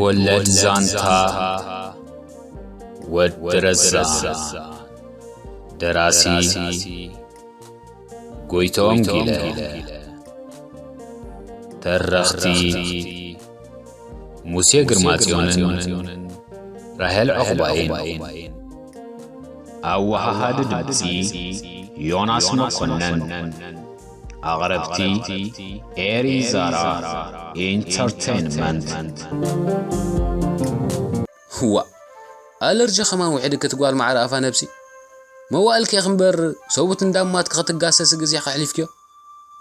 ወለድ ዛንታ ወዲ ረዛ። ደራሲ ጎይቶም ጊለ። ተረኽቲ ሙሴ ግርማጽዮንን ራሄል ዑቕባይን። ኣወሃሃዲ ድምጺ ዮናስ መኮነን። ኣቕረብቲ ኤሪ ዛራ ኢንተርቴይንመንት። ዋእ፣ ኣለርጂ ከማን ውዒድኪ እቲ ጓል ማዕረ ኣፋ ነብሲ። መዋእልኪ ኢኺ እምበር ሰቡት እንዳማትኪ ክትጋሰሲ ግዜኺ ኣሕሊፍክዮ።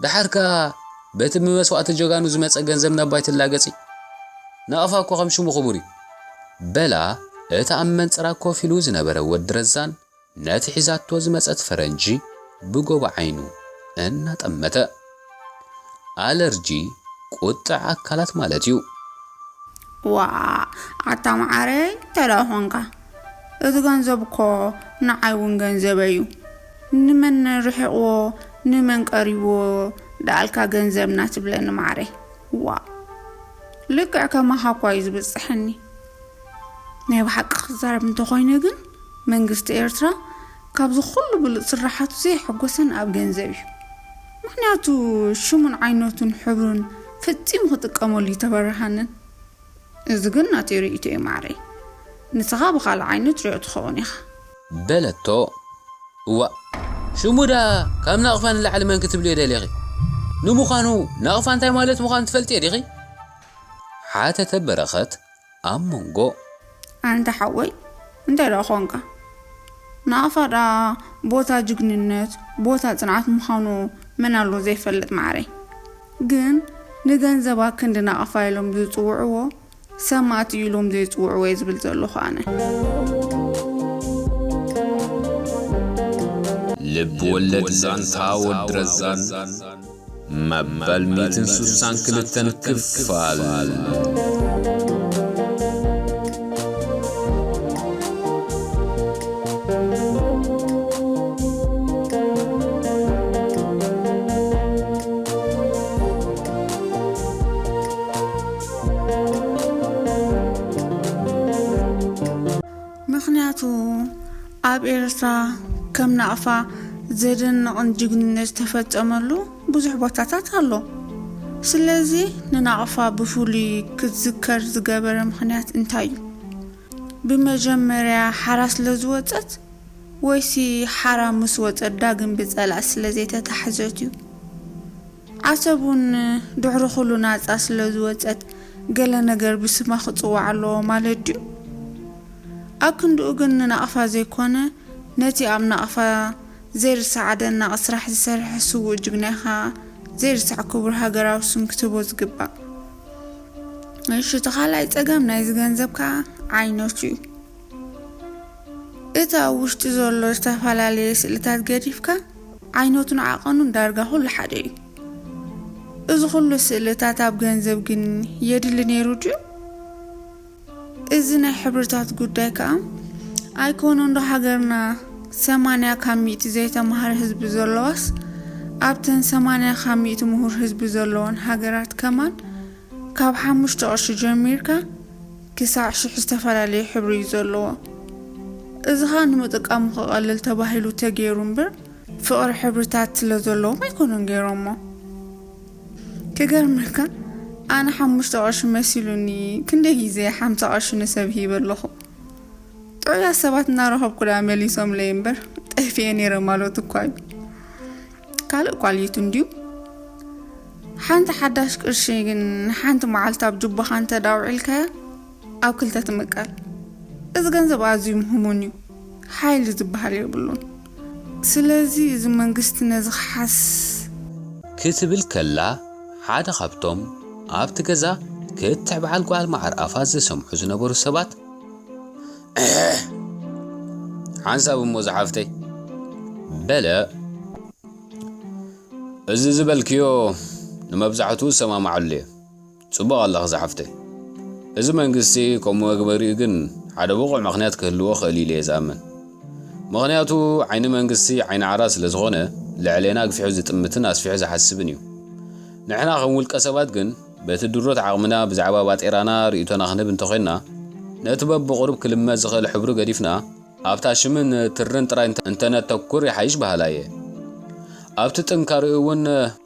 ደሓር ከኣ በቲ ብመስዋእቲ ጀጋኑ ዝመጸ ገንዘብ ናብ ባይ ትላገጺ። ናቕፋ እኮ ከም ሽሙ ክቡር እዩ። በላ እቲ ኣብ መንጽራ ኮፍ ኢሉ ዝነበረ ወዲ ረዛን ነቲ ሒዛቶ ዝመጸት ፈረንጂ ብጎቦ ዓይኑ እናጠመተ። ኣለርጂ ቁጥዕ ኣካላት ማለት እዩ። ዋእ፣ ኣታ መዓረይ፣ እንታይ ደኣ ኾንካ? እቲ ገንዘብ እኮ ንዓይ እውን ገንዘበይ እዩ። ንመን ርሒቕዎ ንመን ቀሪብዎ ደኣልካ ገንዘብና ትብለኒ መዓረይ። ዋእ፣ ልክዕ ከማኻ እኳ እዩ ዝብጽሐኒ። ናይ ብሓቂ ክዛረብ እንተኾይነ ግን፣ መንግስቲ ኤርትራ ካብዚ ኩሉ ብሉጽ ስራሓቱ ዘየሐጎሰን ኣብ ገንዘብ እዩ። ምኽንያቱ ሽሙን ዓይነቱን ሕብሩን ፈጺሙ ክጥቀመሉ ይተበረሃንን። እዚ ግን ናተይ ርእይቶ እዩ ማዕረይ። ንስኻ ብኻልእ ዓይነት ርዮ ትኸውን ኢኻ። በለቶ። እዋእ፣ ሽሙ ደኣ ካብ ናቕፋ ንላዕሊ መን ክትብልዮ ደሊኺ? ንምዃኑ ናቕፋ እንታይ ማለት ምዃኑ ትፈልጥዮ ዲኺ? ሓተተ በረኸት ኣብ መንጎ። ኣንታ ሓወይ፣ እንታይ ደኣ ኾንካ? ናቕፋ ደኣ ቦታ ጅግንነት፣ ቦታ ጽንዓት ምዃኑ መን ኣሎ ዘይፈልጥ ማዕረይ? ግን ንገንዘብ ኣክንዲ ናቕፋ ኢሎም ዝጽውዕዎ ሰማእቲ ኢሎም ዘይጽውዕዎ እየ ዝብል ዘለኹ ኣነ። ልብ ወለድ ዛንታ ወዲ ረዛን። መበል ሚእትን ስሳን ክልተን ክፋል። ምኽንያቱ ኣብ ኤርትራ ከም ናቕፋ ዘደንቕን ጅግንነት ዝተፈጸመሉ ብዙሕ ቦታታት ኣሎ። ስለዚ ንናቕፋ ብፍሉይ ክትዝከር ዝገበረ ምኽንያት እንታይ እዩ? ብመጀመርያ ሓራ ስለ ዝወጸት ወይሲ ሓራ ምስ ወጸት ዳግም ብጸላእ ስለ ዘይተታሕዘት እዩ? ዓሰብ እውን ድሕሪ ኩሉ ናጻ ስለ ዝወጸት ገለ ነገር ብስማ ክጽዋዕ ኣለዎ ማለት ድዩ? ኣክንድኡ ግን ንናቕፋ ዘይኮነ፣ ነቲ ኣብ ናቕፋ ዘይርሳዕ ደናቕ ስራሕ ዝሰርሐ ስዉእ ጅግናኻ ዘይርሳዕ ክቡር ሃገራዊ ስም ክትህቦ ዝግባእ። እሺ፣ እቲ ካልኣይ ጸገም ናይዚ ገንዘብ ከኣ ዓይነቱ እዩ። እቲ ኣብ ውሽጢ ዘሎ ዝተፈላለየ ስእልታት ገዲፍካ፣ ዓይነቱን ዓቐኑን ዳርጋ ኩሉ ሓደ እዩ። እዚ ኩሉ ስእልታት ኣብ ገንዘብ ግን የድሊ ነይሩ ድዩ? እዚ ናይ ሕብርታት ጉዳይ ከኣ ኣይኮነን ዶ ሃገርና ሰማንያ ካብ ሚእቲ ዘይተማህረ ህዝቢ ዘለዋስ ኣብተን ሰማንያ ካብ ሚእቲ ምሁር ህዝቢ ዘለወን ሃገራት ከማን ካብ ሓሙሽተ ቅርሺ ጀሚርካ ክሳዕ ሽሕ ዝተፈላለየ ሕብሪ እዩ ዘለዎ። እዚ ኸኣ ንምጥቃሙ ክቐልል ተባሂሉ ተገይሩ እምበር ፍቕሪ ሕብርታት ስለ ዘለዎም ኣይኮኑን ገይሮሞ። ክገርመካ፣ ኣነ ሓሙሽተ ቅርሺ መሲሉኒ ክንደይ ግዜ ሓምሳ ቅርሺ ንሰብ ሂበ ኣለኹ። ጥዑያት ሰባት እናረኸብኩ ደኣ መሊሶምለይ እምበር ጠፊኤ ነይረ ማለት እኳ እዩ። ካልእ ኳሊቱ እንድዩ። ሓንቲ ሓዳሽ ቅርሺ ግን ንሓንቲ መዓልቲ ኣብ ጅቦኻ እንተ ደኣ ኣውዒልካያ፣ ኣብ ክልተ ትምቀል። እዚ ገንዘብ ኣዝዩ ምህሙን እዩ። ሓይሊ ዝበሃል የብሉን። ስለዚ እዚ መንግስቲ ነዚ ክሓስ ክትብል ከላ፣ ሓደ ካብቶም ኣብቲ ገዛ ክትዕ በዓል ጓል መዓር ኣፋ ዝሰምዑ ዝነበሩ ሰባት፣ ሓንሳብ እሞ ዝሓፍተይ፣ በለ። እዚ ዝበልክዮ ንመብዛሕትኡ ዝሰማማዓሉ እየ። ጽቡቕ ኣለኺ ዝሓፍተይ። እዚ መንግስቲ ከምኡ መግበሪኡ ግን ሓደ ብቑዕ ምኽንያት ክህልዎ ክእል ኢለ እየ ዝኣምን። ምኽንያቱ ዓይኒ መንግስቲ ዓይኒ ዓራት ስለ ዝኾነ ልዕሌና ኣግፊሑ ዝጥምትን ኣስፊሑ ዝሓስብን እዩ። ንሕና ከም ውልቀ ሰባት ግን በቲ ድሩት ዓቕምና ብዛዕባ ባጤራና ርእይቶና ክንህብ እንተኾይንና፣ ነቲ በብቑሩብ ክልመድ ዝኽእል ሕብሩ ገዲፍና፣ ኣብታ ሽምን ትርን ጥራይ እንተ-፣ እንተነተኩር ይሓይሽ በሃላይ እየ። ኣብቲ ጥንካሬኡ እውን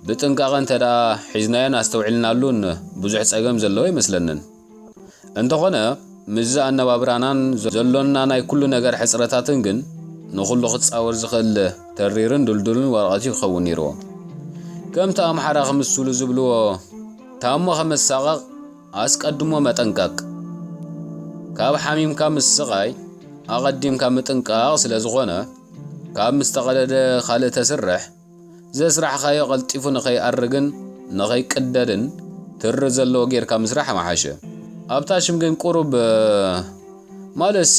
ብጥንቃቐ እንተ ደኣ ሒዝናዮን ኣስተውዒልናሉን፣ ብዙሕ ጸገም ዘለዎ ኣይመስለንን። እንተኾነ፣ ምስዚ ኣነባብራናን ዘሎና ናይ ኩሉ ነገር ሕጽረታትን ግን፣ ንኹሉ ክጻወር ዝኽእል ተሪርን ድልዱልን ወረቐት እዩ ክኸውን ነይርዎ። ከምቲ ኣምሓራ ክምስሉ ዝብልዎ፣ ታሞ ከመሳቐቕ ኣስቀድሞ መጠንቀቕ። ካብ ሓሚምካ ምስቓይ ኣቐዲምካ ምጥንቃቕ ስለ ዝኾነ፣ ካብ ምስ ተቐደደ ካልእ ተስርሕ፣ ዘስራሕኻዮ ቀልጢፉ ንኸይኣርግን ንኸይቅደድን ትሪ ዘለዎ ጌርካ ምስራሕ ምሓሸ። ኣብታ ሽም ግን ቁሩብ፣ ማለትሲ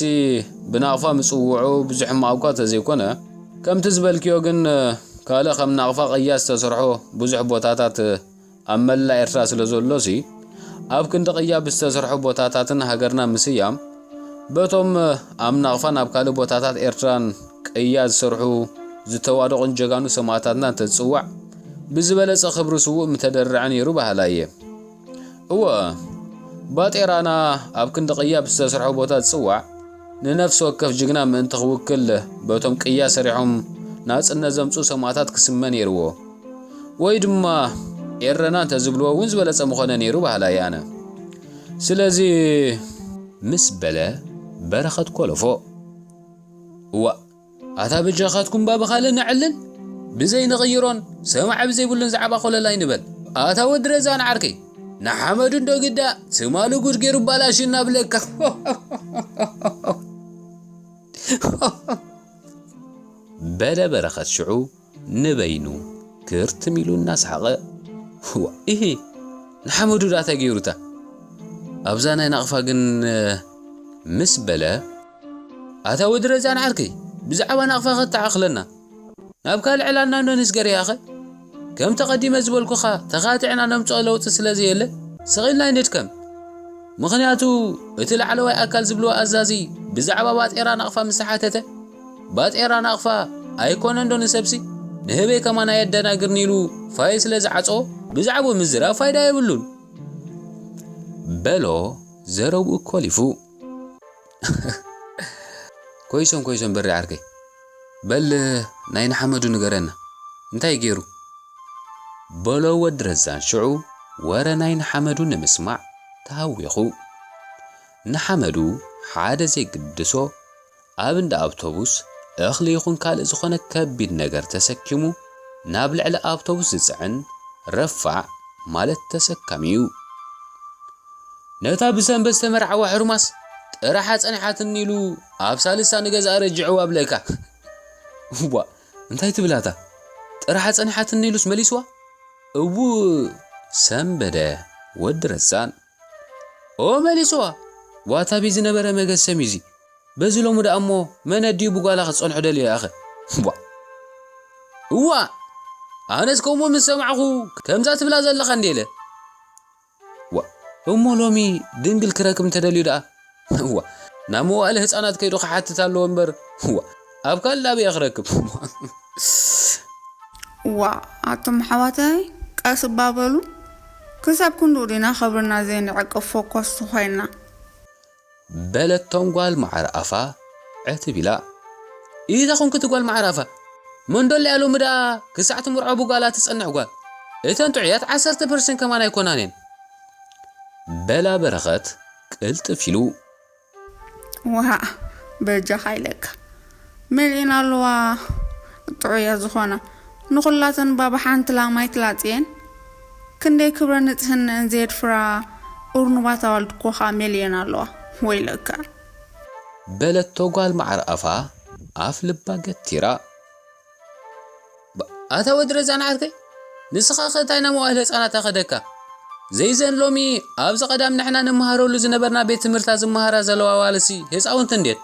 ብናቕፋ ምጽውዑ ብዙሕ ሕማቕ እኳ ተዘይኮነ፣ ከምቲ ዝበልክዮ ግን ካልእ ከም ናቕፋ ቅያ ዝተሰርሖ ብዙሕ ቦታታት ኣብ መላእ ኤርትራ ስለ ዘሎሲ፣ ኣብ ክንዲ ቅያ ብዝተሰርሑ ቦታታትን ሃገርና ምስያም፣ በቶም ኣብ ናቕፋን ኣብ ካልእ ቦታታት ኤርትራን ቅያ ዝሰርሑ ዝተዋደቑን ጀጋኑ ሰማእታትና እንተዝጽዋዕ፣ ብዝበለጸ ክብሪ ስዉእ ምተደርዐ ነይሩ በሃላይ እየ። እወ፣ ባጤራና ኣብ ክንዲ ቅያ ብዝተሰርሑ ቦታ ዝጽዋዕ፣ ንነፍሲ ወከፍ ጅግና ምእንቲ ክውክል በቶም ቅያ ሰሪሖም ናጽነት ዘምጽኡ ሰማእታት ክስመ ነይርዎ። ወይ ድማ ኤረና እንተዝብልዎ እውን ዝበለጸ ምኾነ ነይሩ በሃላይ ኣነ። ስለዚ ምስ በለ በረኸት ኮለፎ። እዋእ፣ ኣታ በጃኻትኩም እባ ብኻልእ ነዕልል፣ ብዘይ ንቕይሮን ሰማዒ ብዘይብሉን ዛዕባ ኮለል ኣይንበል። ኣታ ወዲ ረዛን ዓርከይ፣ ንሓመዱ እንዶ ግዳ ትማሊ ጉድ ገይሩ ባላሽ እናብለካ። በለ በረኸት ሽዑ ንበይኑ ክርትም ኢሉ እናሰሓቐ። ዋ፣ ኢሂ፣ ንሓመዱ ዳኣ እንታይ ገይሩታ? ኣብዛ ናይ ናቕፋ ግን፣ ምስ በለ፣ ኣታ ወዲ ረዛን ዓርከይ፣ ብዛዕባ ናቕፋ ከተዓኽለና፣ ናብ ካልእ ዕላልና እንዶ ንስገር ያኸ። ከምቲ ቀዲመ ዝበልኩኻ፣ ተኻቲዕና ነምጽኦ ለውጢ ስለ ዘየለ፣ ስቕ ኢልና ኣይንድከም። ምኽንያቱ፣ እቲ ላዕለዋይ ኣካል ዝብልዎ ኣዛዚ ብዛዕባ ባጤራ ናቕፋ ምስ ተሓተተ፣ ባጤራ ናቕፋ ኣይኮነን ዶ ንሰብሲ? ንህበይ ከማን ኣየደናግርን ኢሉ ፋይል ስለ ዝዓጸዎ፣ ብዛዕባኡ ምዝራብ ፋይዳ የብሉን። በሎ ዘረብኡ ኮሊፉ። ኮይሶም ኮይሶም በሪ ዓርከይ። በል ናይ ንሓመዱ ንገረና። እንታይ ገይሩ? በሎ ወዲ ረዛን ሽዑ ወረ ናይ ንሓመዱ ንምስማዕ ተሃዊኹ። ንሓመዱ ሓደ ዘይግድሶ ኣብ እንዳ ኣውቶቡስ እኽሊ ይኹን ካልእ ዝኾነ ከቢድ ነገር ተሰኪሙ ናብ ልዕሊ ኣውቶቡስ ዝጽዕን ረፋዕ ማለት ተሰካሚ እዩ። ነታ ብሰንበት ዝተመርዓዋ ሕሩማስ ጥራሓ ጸኒሓትኒ ኢሉ ኣብ ሳልሳ ንገዛእ ረጅዕዋ ኣብለካ። እዋ፣ እንታይ ትብላታ? ጥራሓ ጸኒሓትኒ ኢሉስ መሊስዋ? እው፣ ሰንበደ ወዲ ረዛን። ኦ፣ መሊስዋ። ዋታ ቢዚ ነበረ መገሰም እዩዚ። በዚ ሎሚ ደኣ እሞ መን ኣዲኡ ብጓላ ክትጸንሖ ደልዮ ያኸ? ቧ። እዋ፣ ኣነስ ከምኡ ምስ ሰማዕኹ ከምዛ ትብላ ዘለኻ እንዴ ኢለ። ዋ፣ እሞ ሎሚ ድንግል ክረክብ እንተደልዩ ደኣ? ዋ፣ ናብ መዋእለ ህፃናት ከይዱ ክሓትት ኣለዎ እምበር፣ ዋ፣ ኣብ ካልእ ኣበይ ክረክብ? ዋ፣ ኣቱም ኣሕዋተይ፣ ቀስ እባ በሉ። ክሳብ ክንድኡ ዲና ክብርና ዘይንዕቅብ ፎኮስቲ ኮይንና? በለቶም ጓል መዓር ኣፋ ዕትብ ኢላ። ኢታ ኾንክቲ ጓል መዓር ኣፋ፣ መንዶላ እያ ሎሚ ደኣ ክሳዕ ትምርዖ ብጓላ ትጸንሕ ጓል። እተን ጥዑያት ዓሰርተ ፐርሰንት ከማን ኣይኮናን እየን። በላ በረኸት ቅልጥፍ ኢሉ። ዋእ፣ በጃኻ ኢለካ። መሊእን ኣለዋ ጥዑያት ዝኾና። ንኹላተን ባባ ሓንቲ ላም ኣይትላጽየን። ክንደይ ክብረ ንጽህንአን ዘየድፍራ እርኑባት ኣዋልድ እኮ ኸኣ መሊእን ኣለዋ። ወይለካ። በለቶ ጓል መዓር ኣፋ ኣፍ ልባ ገቲራ። ባ-፣ ኣታ ወዲ ረዛን ዓርከይ፣ ንስኻ ኸ እንታይ ናብ መዋእለ ህጻናት ኣኸደካ? ዘይዘን ሎሚ ኣብዚ ቀዳም ንሕና ንመሃረሉ ዝነበርና ቤት ትምህርታት ዝመሃራ ዘለዋ ኣዋልድሲ ህጻውንቲ እንዴት?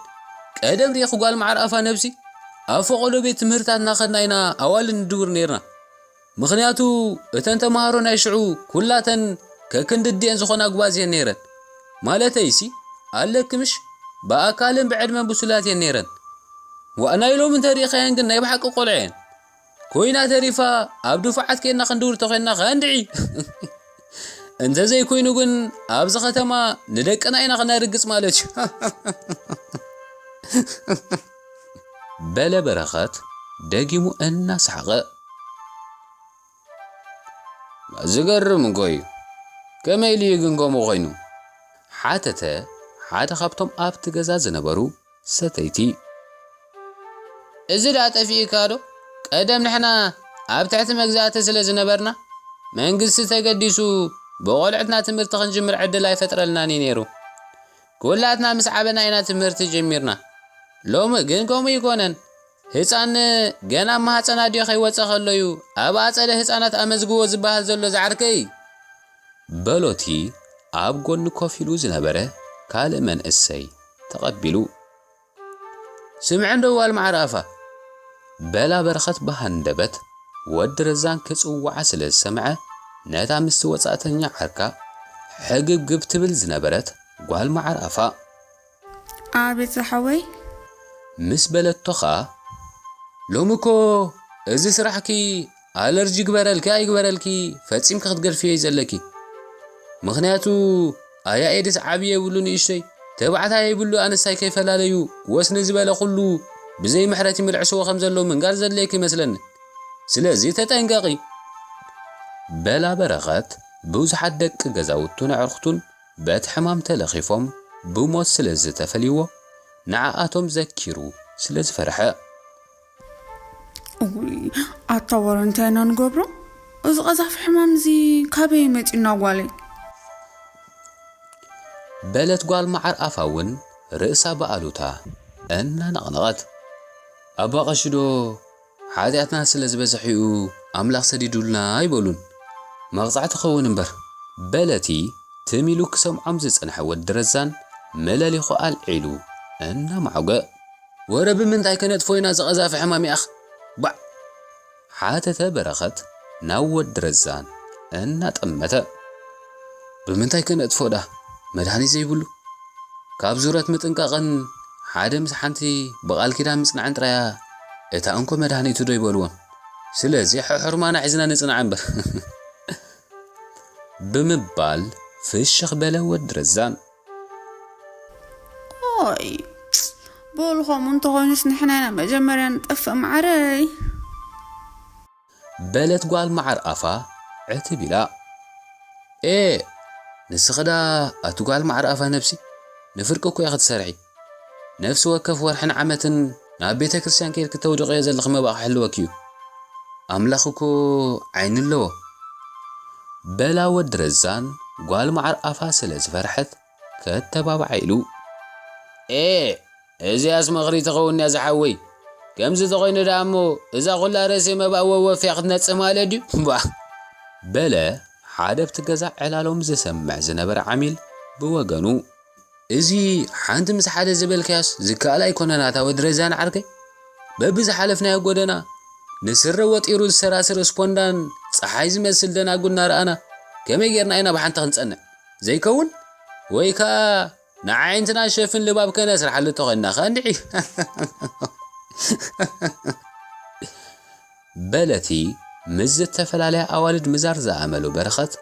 ቀደም ርኢኺ ጓል መዓር ኣፋ ነብሲ፣ ኣብ ፈቐዶ ቤት ትምህርታት እናኸድና ኢና ኣዋልድ ንድውር ነይርና። ምኽንያቱ እተን ተመሃሮ ናይ ሽዑ ኩላተን ከክንድዲኤን ዝኾና ኣጉባዝ እየን ነይረን። ማለተይሲ ኣለኪ ምሽ፣ ብኣካልን ብዕድመን ብሱላት እየን ነይረን። ዋእ ናይ ሎሚ እንተሪእኻየን ግን ናይ ብሓቂ ቆልዑ እየን። ኮይና ተሪፋ ኣብ ድፉዓት ኬድና ክንድውር ተኾይንና ከንድዒ። እንተዘይኮይኑ ግን ኣብዚ ከተማ ንደቅና ኢና ክነርግጽ ማለት እዩ። በለ በረኸት ደጊሙ እናሰሓቐ። ዝገርም እኮ እዩ። ከመይ ኢሉ እዩ ግን ከምኡ ኮይኑ? ሓተተ ሓደ ካብቶም ኣብቲ ገዛ ዝነበሩ ሰተይቲ። እዚ ደኣ ጠፊእካ ዶ? ቀደም ንሕና ኣብ ትሕቲ መግዛእቲ ስለ ዝነበርና መንግስቲ ተገዲሱ ብቖልዑትና ትምህርቲ ክንጅምር ዕድል ኣይፈጥረልናን እዩ ነይሩ። ኩላትና ምስ ዓበና ኢና ትምህርቲ ጀሚርና። ሎሚ ግን ከምኡ ይኮነን። ህፃን ገና ኣብ ማህፀን ኣዲኡ ከይወፀ ከሎ እዩ ኣብ ኣፀደ ህፃናት ኣመዝግቦ ዝበሃል ዘሎ ዝዓርከይ። በሎቲ ኣብ ጎኒ ኮፍ ኢሉ ዝነበረ ካልእ መንእሰይ ተቐቢሉ። ስምዐ እንዶ ጓል መዓር ኣፋ በላ በረኸት ብሃንደበት ወዲ ረዛን ክጽውዓ ስለ ዝሰምዐ ነታ ምስቲ ወጻእተኛ ዓርካ ሕግብግብ ትብል ዝነበረት ጓል መዓር ኣፋ። ኣቤት ዝሓወይ። ምስ በለቶ ኸኣ ሎሚ እኮ እዚ ስራሕኪ ኣለርጂ ግበረልኪ ኣይግበረልኪ ፈጺምኪ ክትገድፍዮ እዩ ዘለኪ። ምኽንያቱ ኣያ ኤድስ ዓብዪ የብሉ ንእሽተይ፣ ተባዕታይ የብሉ ኣንስታይ ከይፈላለዩ ወስኒ ዝበለ ኩሉ ብዘይ ምሕረት ይምልዕስዎ ከም ዘለዉ ምንጋር ዘድልየኪ ይመስለኒ። ስለዚ ተጠንቀቒ። በላ በረኸት ብዙሓት ደቂ ገዛውቱን ኣዕሩኽቱን በቲ ሕማም ተለኺፎም ብሞት ስለ ዝተፈልይዎ ንዓኣቶም ዘኪሩ ስለ ዝፈርሐ። እውይ፣ ኣታ ወረ እንታይ ኢና ንገብሮ? እዚ ቀዛፊ ሕማም እዚ ካበይ መጺና ጓለይ? በለት ጓል መዓር ኣፋ እውን ርእሳ ብኣሉታ እናነቕነቐት። ኣባ ቀሺ ዶ ሓጢኣትና ስለ ዝበዝሕ እዩ ኣምላኽ ሰዲዱልና ኣይበሉን። መቕጻዕቲ ክኸውን እምበር። በለቲ ትም ኢሉ ክሰምዖም ዝጸንሐ ወዲ ረዛን መለሊኹ ኣልዒሉ እናማዕጎ። ወረ ብምንታይ ከነጥፎ ኢና እዚ ቀዛፊ ሕማም ይኣኽ? ባዕ! ሓተተ በረኸት ናብ ወዲ ረዛን እናጠመተ። ብምንታይ ከነጥፎ ደኣ? መድሃኒት ዘይብሉ? ካብ ዙረት ምጥንቃቕን ሓደ ምስ ሓንቲ ብቓል ኪዳን ምጽናዕን ጥራያ እታ እንኮ መድሃኒቱ ዶ ይበልዎን? ስለዚ ሕሑርማና ሒዝና ንጽናዕ እምበር። ብምባል ፍሽኽ በለ ወዲ ረዛን። ኦይ፣ በሉ ከምኡ እንተኾይኑስ ንሕና ኢና መጀመርያ ንጠፍእ መዓረይ። በለት ጓል መዓር ኣፋ ዕትብ ኢላ። ኤ፣ ንስኺ ደኣ ኣቲ ጓል መዓር ኣፋ ነብሲ፣ ንፍርቂ እኮ ኢኺ ትሰርሒ። ነፍሲ ወከፍ ወርሕን ዓመትን ናብ ቤተ ክርስቲያን ከይድኪ ተውድቕዮ ዘለኺ መባእ ክሕልወኪ እዩ። ኣምላኽ እኮ ዓይኒ ኣለዎ። በላ ወዲ ረዛን ጓል መዓር ኣፋ ስለ ዝፈርሐት ከተባብዓ ኢሉ። ኤ፣ እዚኣስ ምኽሪ ትኸውን እያ ዝሓወይ። ከምዚ ተኾይኑ ደኣ እሞ እዛ ኹላ ርእሲ መባእ ወወፍያ ክትነጽህ ማለት ድዩ? ባ! በለ ሓደ ኣብቲ ገዛ ዕላሎም ዝሰምዕ ዝነበረ ዓሚል ብወገኑ። እዚ ሓንቲ ምስ ሓደ ዝበልካዮስ ዝከኣል ኣይኮነን ኣታ ወዲ ረዛን ዓርከይ። በብዝሓለፍናዮ ጎደና ንስረ ወጢሩ ዝሰራስር ስፖንዳን ጸሓይ ዝመስል ደናጉ እናረኣና ከመይ ጌርና ኢና ብሓንቲ ክንጸንዕ? ዘይከውን? ወይ ከኣ ንዓይንትና ዝሸፍን ልባብ ከነስርሓሉ ተኾንና ከኣ እንድዒ። በለቲ ምስ ዝተፈላለያ ኣዋልድ ምዛር ዝኣመሉ በረኸት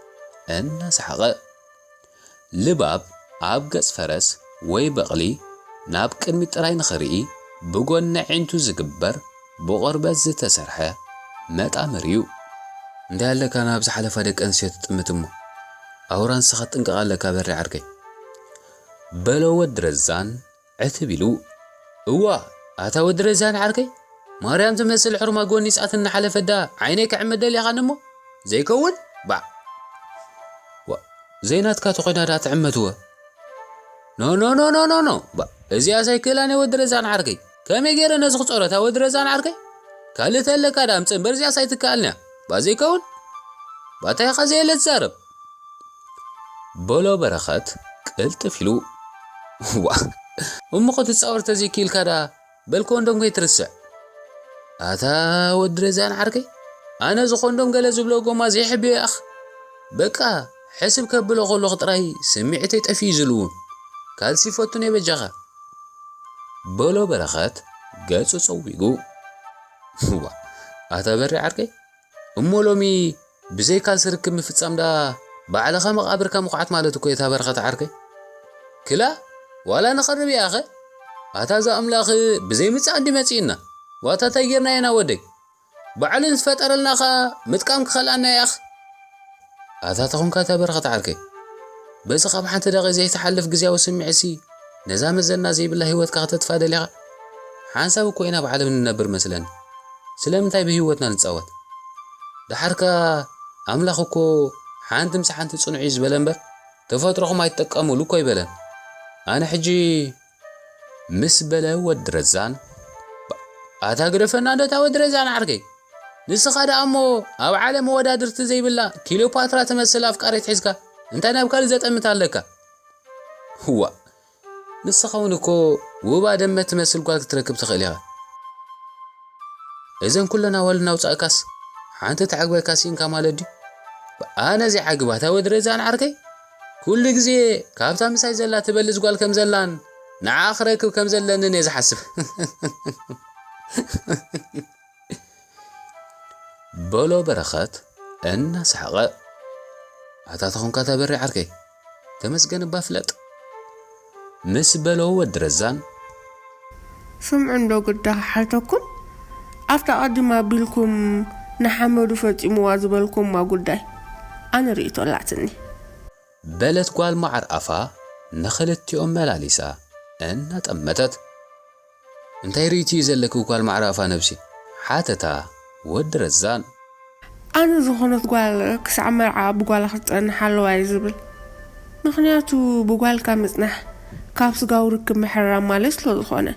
እናሰሓቐ። ልባብ ኣብ ገጽ ፈረስ ወይ በቕሊ ናብ ቅድሚት ጥራይ ንኽርኢ ብጎኒ ኣዒንቱ ዝግበር ብቖርበት ዝተሰርሐ መጣምር እዩ። እንታይ ኣለካ ናብ ዝሓለፋ ደቂ ኣንስትዮ ትጥምት እሞ? ኣውራ ንስኻ ትጥንቀቕ ኣለካ በሪ ዓርከይ። በሎ ወዲ ረዛን ዕትብ ኢሉ። እዋ፣ ኣታ ወዲ ረዛን ዓርከይ፣ ማርያም ትመስል ሕርማ ጎኒጻት እናሓለፈት ደኣ ዓይነይ ክዕመት ደሊኻኒ እሞ? ዘይከውን? ባዕ። ዋ፣ ዘይናትካ ተኾይና ደኣ ትዕመትወ። ኖ፣ ኖ፣ ኖ፣ ኖ፣ ኖ፣ ኖ። ባ፣ እዚኣስ ኣይክእላን እየ ወዲ ረዛን ዓርከይ። ከመይ ገይረ ነዚ ክጾሮ እታ ወዲ ረዛን ዓርከይ? ካልእ ተለካ ደኣ ኣምጽእ እምበር እዚኣስ ኣይትከኣልን እያ። ባ ዘይከውን? ባ እንታይ ኢኻ ዘየለ ትዛረብ? በሎ በረኸት ቅልጥፍ ኢሉ። ዋ፣ እሞ ክትጻወር ተዘይክኢልካ ደኣ በል ኮንዶም ከይትርስዕ። ኣታ ወዲ ረዛን ዓርከይ፣ ኣነ እዚ ኮንዶም ገለ ዝብሎ ጎማ ዘይሕብዮ ይኣኽ። በቃ፣ ሕስብ ከብሎ ከለኹ ጥራይ ስምዒተይ ጠፊኡ እዩ ዝልውም። ካልሲ ይፈቱን እየ በጃኻ። በሎ በረኸት ገጹ ጸዊጉ። ዋ፣ ኣታ በሪ ዓርከይ፣ እሞ ሎሚ ብዘይ ካልሲ ርክብ ምፍጻም ደኣ ባዕልኻ መቓብርካ ምኹዓት ማለት እኮ እዩ፣ እታ በረኸት ዓርከይ። ክላ፣ ዋላ ንቐርብ እያ ኸ? ኣታ እዛ ኣምላኽ ብዘይ ምጽኣት ድዩ መጺእና? ዋታ እንታይ ጌርና ኢና ወደይ? ባዕሉ ንዝፈጠረልና ኸኣ ምጥቃም ክኸልኣና እያ ኸ? ኣታ ተኾንካ እታ በረኸት ዓርከይ። በዚ ካብ ሓንቲ ደቒቕ ዘይትሓልፍ ግዝያዊ ስምዒትሲ ነዛ መዘና ዘይብላ ህይወትካ ከተጥፍኣ ደሊኻ? ሓንሳብ እኮ ኢና ኣብ ዓለም ንነብር መስለኒ። ስለምንታይ ብህይወትና ንጻወት? ደሓርካ ኣምላኽ እኮ ሓንቲ ምስ ሓንቲ ጽኑዕ እዩ ዝበለ እምበር፣ ተፈጥሮኹም ኣይትጠቀሙሉ እኮ ኣይበለን። ኣነ ሕጂ ምስ በለ ወዲ ረዛን፣ ኣታ ግደፈና እንዶ እታ ወዲ ረዛን ዓርከይ። ንስኻ ደኣ እሞ ኣብ ዓለም መወዳድርቲ ዘይብላ ክሊዮፓትራ ትመስል ኣፍቃሪት ሒዝካ እንታይ ናብ ካልእ ዘጠምት ኣለካ? ዋእ፣ ንስኻ እውን እኮ ውባ ደመ ትመስል ጓል ክትረክብ ትኽእል ኢኻ። እዘን ኩለን ኣዋልድ እናውጻእካስ ሓንቲ ተዓግበካ ስኢንካ ማለት ድዩ? ኣነ ዘይዓግባ እታ ወዲ ረዛን ዓርከይ፣ ኩሉ ግዜ ካብታ ምሳይ ዘላ ትበልጽ ጓል ከም ዘላን ንዓ ክረክብ ከም ዘለንን እየ ዝሓስብ። በሎ በረኸት እናሰሓቐ። ኣታ ተኾንካ ተበሪ ዓርከይ፣ ተመስገን እባ ፍለጥ። ምስ በሎ ወዲ ረዛን። ስምዑ እንዶ ግዳ ክሓተኩም፣ ኣብታ ቀዲም ኣቢልኩም ንሓመዱ ፈጺምዋ ዝበልኩማ ጉዳይ ኣነ ርእይቶ ኣላትኒ። በለት ጓል መዓር ኣፋ ንኽልቲኦም መላሊሳ እናጠመተት። እንታይ ርእይቶ እዩ ዘለኪ ጓል መዓር ኣፋ ነብሲ? ሓተታ ወዲ ረዛን። ኣነ ዝኾነት ጓል ክሳዕ መርዓ ብጓላ ክትጸንሕ ኣለዋ እየ ዝብል። ምኽንያቱ ብጓልካ ምጽናሕ ካብ ስጋዊ ርክብ ምሕራም ማለት ስለ ዝኾነ።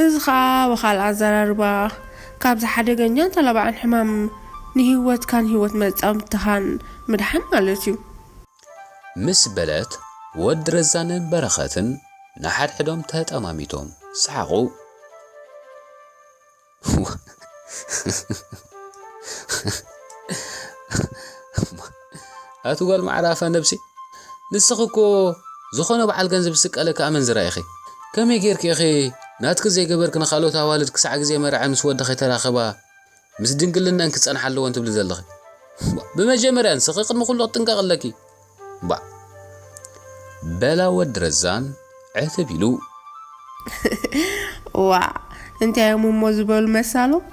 እዚ ኸኣ ብኻልእ ኣዘራርባ ካብዚ ሓደገኛን ተላባዕን ሕማም ንህይወትካን ህይወት መጻምድትኻን ምድሓን ማለት እዩ። ምስ በለት ወዲ ረዛንን በረኸትን ንሓድሕዶም ተጠማሚቶም ሰሓቑ። ኣቲ ጓል መዓር ኣፋ ነብሲ፣ ንስኺ እኮ ዝኾነ በዓል ገንዘብ ዝስቀለካ ኣመንዝራ ኢኺ። ከመይ ጌርኪ ኢኺ ናትኪ ዘይገበርኪ ንኻልኦት ኣዋልድ ክሳዕ ግዜ መርዐ ምስ ወዲ ከይተራኸባ ምስ ድንግልነን ክጸንሓ ኣለወን ትብሊ ዘለኺ? ብመጀመርያ ንስኺ ቅድሚ ኩሉ ክትጥንቀቂ ኣለኪ። ባዕ በላ ወዲ ረዛን ዕትብ ኢሉ። ዋ፣ እንታይ እዮም እሞ ዝበሉ መሳሎም?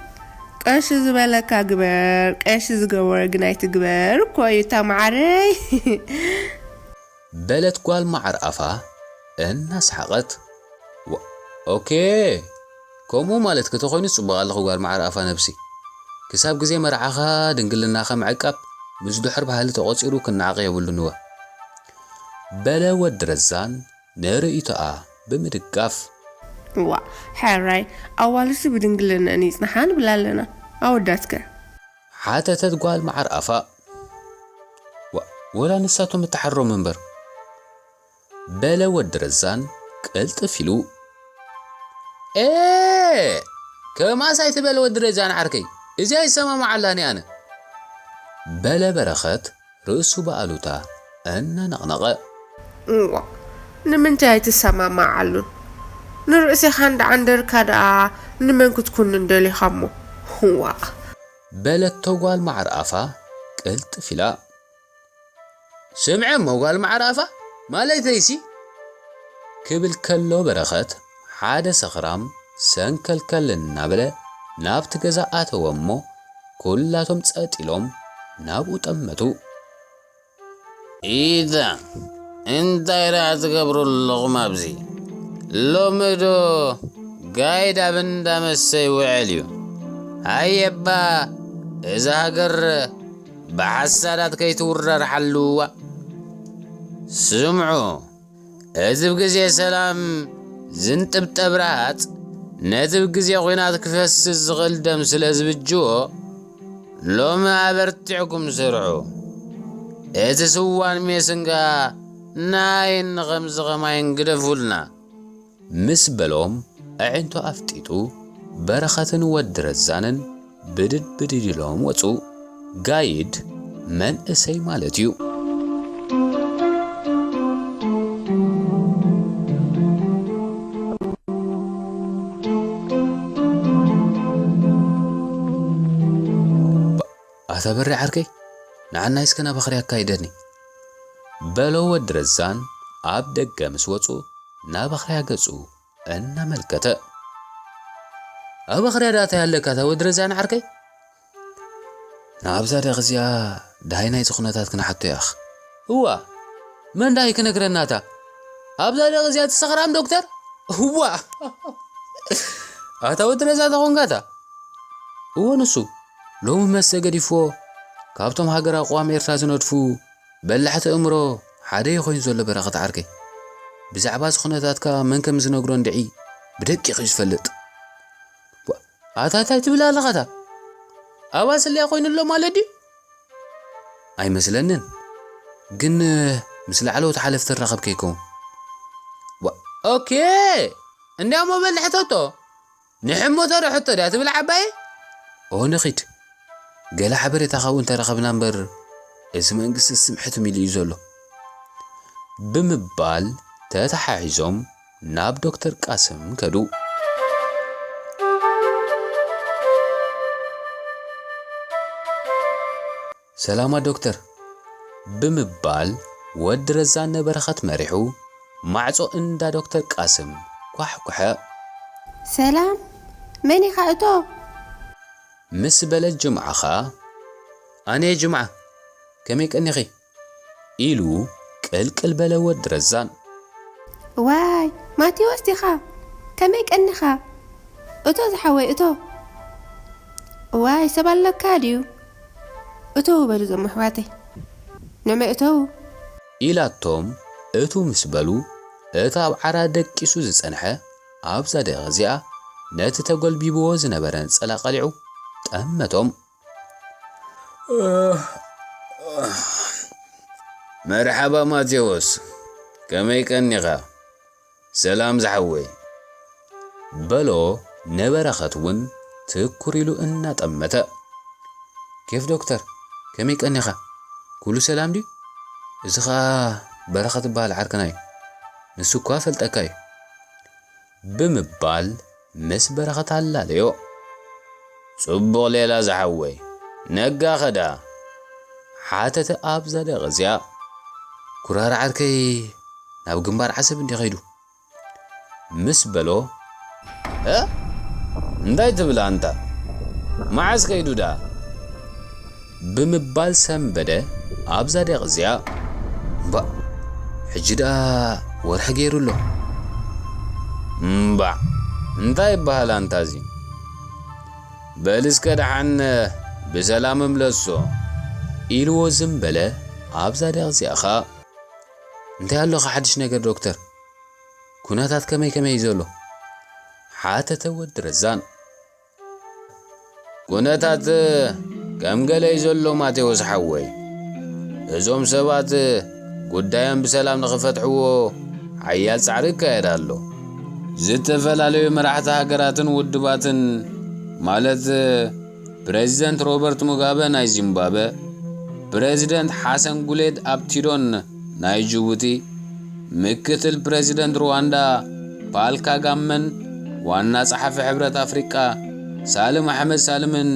ቀሺ ዝበለካ ግበር፣ ቀሺ ዝገበረ ግን ኣይትግበር እኮ እዩ እታ መዓረይ። በለት ጓል መዓር ኣፋ እናሰሓቐት። ዋ፣ ኦኬ፣ ከምኡ ማለትኪ ተኾይኑ ጽቡቕ ኣለኹ ጓል መዓር ኣፋ ነብሲ። ክሳብ ግዜ መርዓኻ ድንግልናኻ ምዕቃብ ምስ ድሑር ባህሊ ተቖጺሩ ክነዓቕ የብሉን እወ። በለ ወዲ ረዛን ንርእይቶኣ ብምድጋፍ። እዋ፣ ሕራይ፣ ኣዋልድሲ ብድንግልነን ይጽንሓ ንብል ኣለና። ኣወዳትከ? ሓተተት ጓል መዓር ኣፋ። ዋ፣ ወላ ንሳቶም እተሓሮም እምበር። በለ ወዲ ረዛን ቅልጥፍ ኢሉ። ኤ፣ ከማስ ኣይትበል ወዲ ረዛን ዓርከይ፣ እዚኣ ይሰማማዓላን እየ ኣነ። በለ በረኸት ርእሱ ብኣሉታ እናነቕነቐ። እዋ፣ ንምንታይ ኣይትሰማማዓሉን? ንርእስኻ እንዳዓንደርካ ደኣ ንመን ክትኩንን ደሊኻ እሞ? እዋ። በለቶ ጓል መዓር ኣፋ ቅልጥፍ ኢላ። ስምዒ እሞ ጓል መዓር ኣፋ፣ ማለተይሲ? ክብል ከሎ በረኸት ሓደ ሰኽራም ሰንከልከል እናበለ ናብቲ ገዛ ኣተወ እሞ ኩላቶም ጸጥ ኢሎም ናብኡ ጠመቱ። ኢታ፣ እንታይ ደኣ ትገብሩ ኣለኹም ኣብዚ? ሎሚ ዶ ጋይድ ኣብ እንዳ መስተ ይውዕል እዩ? ሃየባ፣ እዛ ሃገር ብሓሳዳት ከይትውረር ሓልዋ። ስምዑ፣ እዚ ብግዜ ሰላም ዝንጥብጠብ ረሃጽ፣ ነቲ ብግዜ ኲናት ክፈስስ ዝኽእል ደም ስለ ዝብጅዎ፣ ሎሚ ኣበርቲዕኩም ስርሑ። እቲ ስዋን ሜስን ከኣ ንኣይን ንኸምዚ ኸማይን ግደፉልና። ምስ በሎም፣ ኣዒንቱ ኣፍጢጡ፣ በረኸትን ወዲ ረዛንን ብድድ ብድድ ኢሎም ወጹ። ጋይድ መንእሰይ ማለት እዩ። ኣታ በሪ ዓርከይ፣ ንዓናይ እስከ ናብ ባኽሪ ኣካይደኒ። በሎ ወዲ ረዛን ኣብ ደገ ምስ ወጹ ናብ ኣኽርያ ገጹ እናመልከተ። ኣብ ኣኽርያ ዳታ ያለካ እታ ወዲ ረዛን ዓርከይ? ንኣብዛ ደቕ እዚኣ ዳሃይ ናይቲ ኩነታት ክንሓቶ ያኽ። እዋ፣ መን ዳሃይ ክነግረናታ? ኣብዛ ደቕ እዚኣ እቲ ሰኽራም ዶክተር? እዋ! ኣታ ወዲ ረዛ ተኾንካታ? እዎ ንሱ፣ ሎሚ መስተ ገዲፍዎ፣ ካብቶም ሃገር ኣቕዋም ኤርትራ ዝነድፉ በላሕቲ እምሮ ሓደ እዩ ኮይኑ ዘሎ በረኸት ዓርከይ። ብዛዕባ እዚ ኩነታት ከኣ መን ከም ዝነግሮ እንድዒ ብደቂቕ እዩ ዝፈልጥ። ዋ፣ ኣታ እንታይ ትብል ኣለኻታ? ኣባስልያ ኮይኑ ኣሎ ማለት ድዩ? ኣይመስለንን። ግን ምስ ላዕለዎት ሓለፍቲ ተራኸብ ከይከውን። ዋ፣ ኦኬ። እንዲያሞ በል ሕተቶ። ንሕሞቶ ዶ ሕቶ ድያ ትብል ዓባይ? ኦ ንኺድ። ገለ ሓበሬታ ካብኡ እንተረኸብና እምበር፣ እዚ መንግስቲ ስምዕት ሚሉ እዩ ዘሎ። ብምባል ተተሓሒዞም ናብ ዶክተር ቃስም ከዱ። ሰላማ ዶክተር፣ ብምባል ወዲ ረዛን ንበረኸት መሪሑ ማዕጾ እንዳ ዶክተር ቃስም ኳሕኩሐ። ሰላም፣ መን ኢኻ እቶ? ምስ በለት ጅምዓ ኸኣ፣ ኣነ ጅምዓ፣ ከመይ ቀኒኺ? ኢሉ ቅልቅል በለ ወዲ ረዛን። ዋይ፣ ማቴዎስ ዲኻ? ከመይ ቀኒኻ? እቶ ዝሓወይ፣ እቶ። ዋይ፣ ሰብ ኣለካ ድዩ? እቶ በሉ እዞም ኣሕዋተይ። ንመ እቶ? ኢላቶም እቱ ምስ በሉ፣ እቲ ኣብ ዓራት ደቂሱ ዝጸንሐ ኣብዛ ደቂቕ እዚኣ ነቲ ተጎልቢብዎ ዝነበረ ነጸላ ቀሊዑ ጠመቶም። መርሓባ ማቴዎስ፣ ከመይ ቀኒኻ? ሰላም ዝሓወይ። በሎ ነበረኸት እውን ትኩር ኢሉ እናጠመተ። ኬፍ ዶክተር፣ ከመይ ቀኒኻ? ኩሉ ሰላም ድዩ? እዚ ኸኣ በረኸት ዝበሃል ዓርክና እዩ። ንሱ እኳ ፈልጠካ እዩ። ብምባል ምስ በረኸት ኣላለዮ። ጽቡቕ ሌላ ዝሓወይ፣ ነጋ ኸዳ? ሓተተ ኣብዛ ደቒቕ እዚኣ። ኩራራ ዓርከይ ናብ ግንባር ዓሰብ እንዲ ኸይዱ? ምስ በሎ፣ እ? እንታይ ትብል ኣንታ? መዓስ ከይዱ ደኣ? ብምባል ሰንበደ ኣብዛ ደቒቕ እዚኣ። እምባእ፣ ሕጂ ደኣ ወርሒ ገይሩ ኣሎ። እምባእ፣ እንታይ ይበሃል ኣንታ እዚ? በል እስከ ደሓን ብሰላም እምለሶ። ኢልዎ ዝም በለ። ኣብዛ ደቒቕ እዚኣ ኸኣ፣ እንታይ ኣሎ ሓድሽ ነገር ዶክተር? ኩነታት ከመይ ከመይ እዩ ዘሎ? ሓተተ ወዲ ረዛን። ኩነታት ከም ገለ እዩ ዘሎ ማቴዎስ ሓወይ። እዞም ሰባት ጉዳዮም ብሰላም ንኽፈትሕዎ ሓያል ጻዕሪ ይካየድ ኣሎ። ዝተፈላለዩ መራሕቲ ሃገራትን ውድባትን፣ ማለት ፕረዚደንት ሮበርት ሙጋበ ናይ ዚምባብወ፣ ፕረዚደንት ሓሰን ጉሌድ ኣብ ቲዶን ናይ ጅቡቲ፣ ምክትል ፕረዚደንት ሩዋንዳ ፓል ካጋመን ዋና ጸሓፊ ሕብረት ኣፍሪቃ ሳልም ኣሕመድ ሳልምን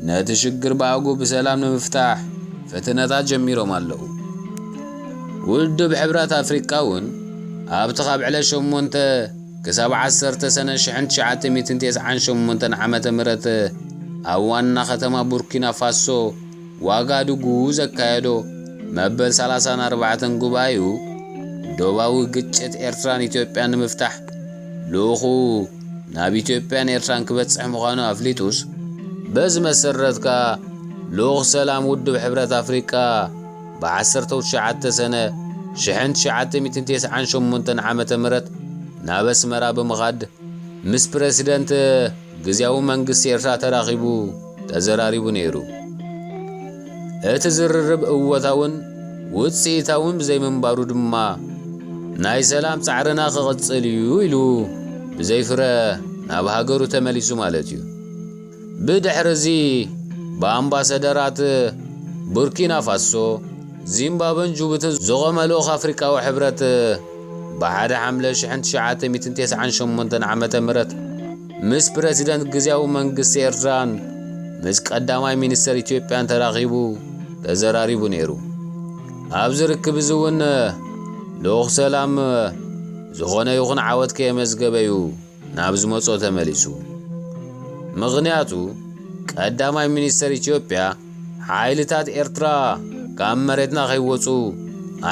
ነቲ ሽግር ብኣግኡ ብሰላም ንምፍታሕ ፈተነታት ጀሚሮም ኣለዉ። ውድብ ሕብረት ኣፍሪቃ እውን ኣብቲ ካብ ዕለት ሸሞንተ ክሳብ ዓሰርተ ሰነ ሽሕን ትሽዓተ ሚእትን ተስዓን ሸሞንተን ዓመተ ምህረት ኣብ ዋና ከተማ ቡርኪና ፋሶ ዋጋዱጉ ዘካየዶ መበል ሰላሳን ኣርባዕተን ጉባኤኡ፣ ዶባዊ ግጭት ኤርትራን ኢትዮጵያን ንምፍታሕ ልኡኹ ናብ ኢትዮጵያን ኤርትራን ክበጽሕ ምዃኑ ኣፍሊጡስ፣ በዚ መሰረት ከኣ ልኡኽ ሰላም ውድብ ሕብረት ኣፍሪቃ ብዓሰርተ ትሽዓተ ሰነ ሽሕን ትሽዓተ ሚእትን ተስዓን ሸሞንተን ዓመተ ምህረት ናብ ኣስመራ ብምኻድ ምስ ፕረሲደንት ግዝያዊ መንግስቲ ኤርትራ ተራኺቡ ተዘራሪቡ ነይሩ። እቲ ዝርርብ እወታውን ውጽኢታውን ብዘይምንባሩ ድማ፣ ናይ ሰላም ጻዕርና ክቕጽል እዩ ኢሉ ብዘይፍረ ናብ ሃገሩ ተመሊሱ ማለት እዩ። ብድሕሪ እዚ ብኣምባሳደራት ቡርኪና ፋሶ፣ ዚምባብወን ጅቡትን ዝቖመ ልኡኽ ኣፍሪቃዊ ሕብረት ብሓደ ሓምለ ሽሕን ትሽዓተ ሚእትን ተስዓን ሸሞንተን ዓመተ ምህረት ምስ ፕረሲደንት ግዝያዊ መንግስቲ ኤርትራን ምስ ቀዳማይ ሚኒስተር ኢትዮጵያን ተራኺቡ ተዘራሪቡ ነይሩ። ኣብዚ ርክብ እዚ እውን ልኡኽ ሰላም ዝኾነ ይኹን ዓወት ከየመዝገበ እዩ ናብ ዝመጾ ተመሊሱ። ምኽንያቱ ቀዳማይ ሚኒስተር ኢትዮጵያ ሓይልታት ኤርትራ ካብ መሬትና ከይወጹ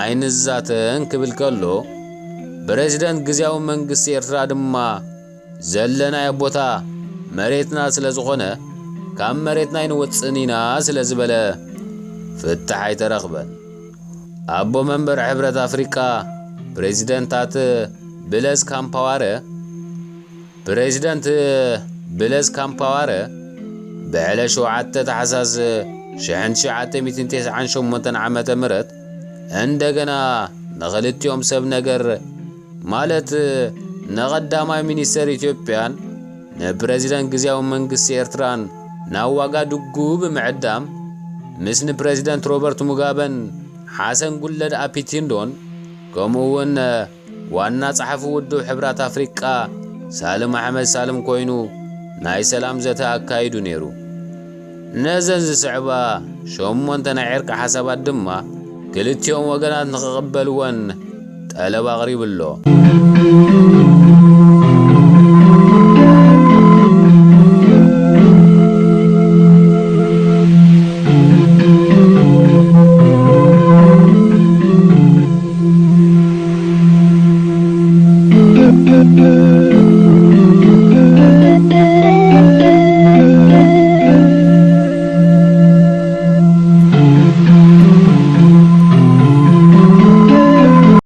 ኣይንዛተን ክብል ከሎ፣ ፕረዚደንት ግዝያዊ መንግስቲ ኤርትራ ድማ ዘለናዮ ቦታ መሬትና ስለ ዝኾነ ካብ መሬትና ኣይንወጽእን ኢና ስለ ዝበለ ፍታሕ ኣይተረኽበን። ኣቦ መንበር ሕብረት ኣፍሪቃ ፕሬዚደንታት ብለዝ ካምፓዋረ ፕሬዚደንት ብለዝ ካምፓዋረ ብዕለ ሸውዓተ ታሕሳስ ሽሕን ትሽዓተ ሚእትን ተስዓን ሸሞንተን ዓመተ ምህረት እንደገና ንኽልቲኦም ሰብ ነገር ማለት ንቐዳማይ ሚኒስተር ኢትዮጵያን ንፕረዚደንት ግዝያዊ መንግስቲ ኤርትራን ናብ ዋጋ ድጉ ብምዕዳም ምስ ንፕረዚደንት ሮበርት ሙጋበን ሓሰን ጉለድ ኣፒቲንዶን ከምኡ እውን ዋና ጸሓፊ ውድብ ሕብራት ኣፍሪቃ ሳልም ኣሕመድ ሳልም ኮይኑ ናይ ሰላም ዘተ ኣካይዱ ነይሩ። ነዘን ዝስዕባ ሸሞንተ ናይ ዕርቂ ሓሳባት ድማ ክልቲኦም ወገናት ንኽቕበልወን ጠለብ ኣቕሪቡ ኣሎ።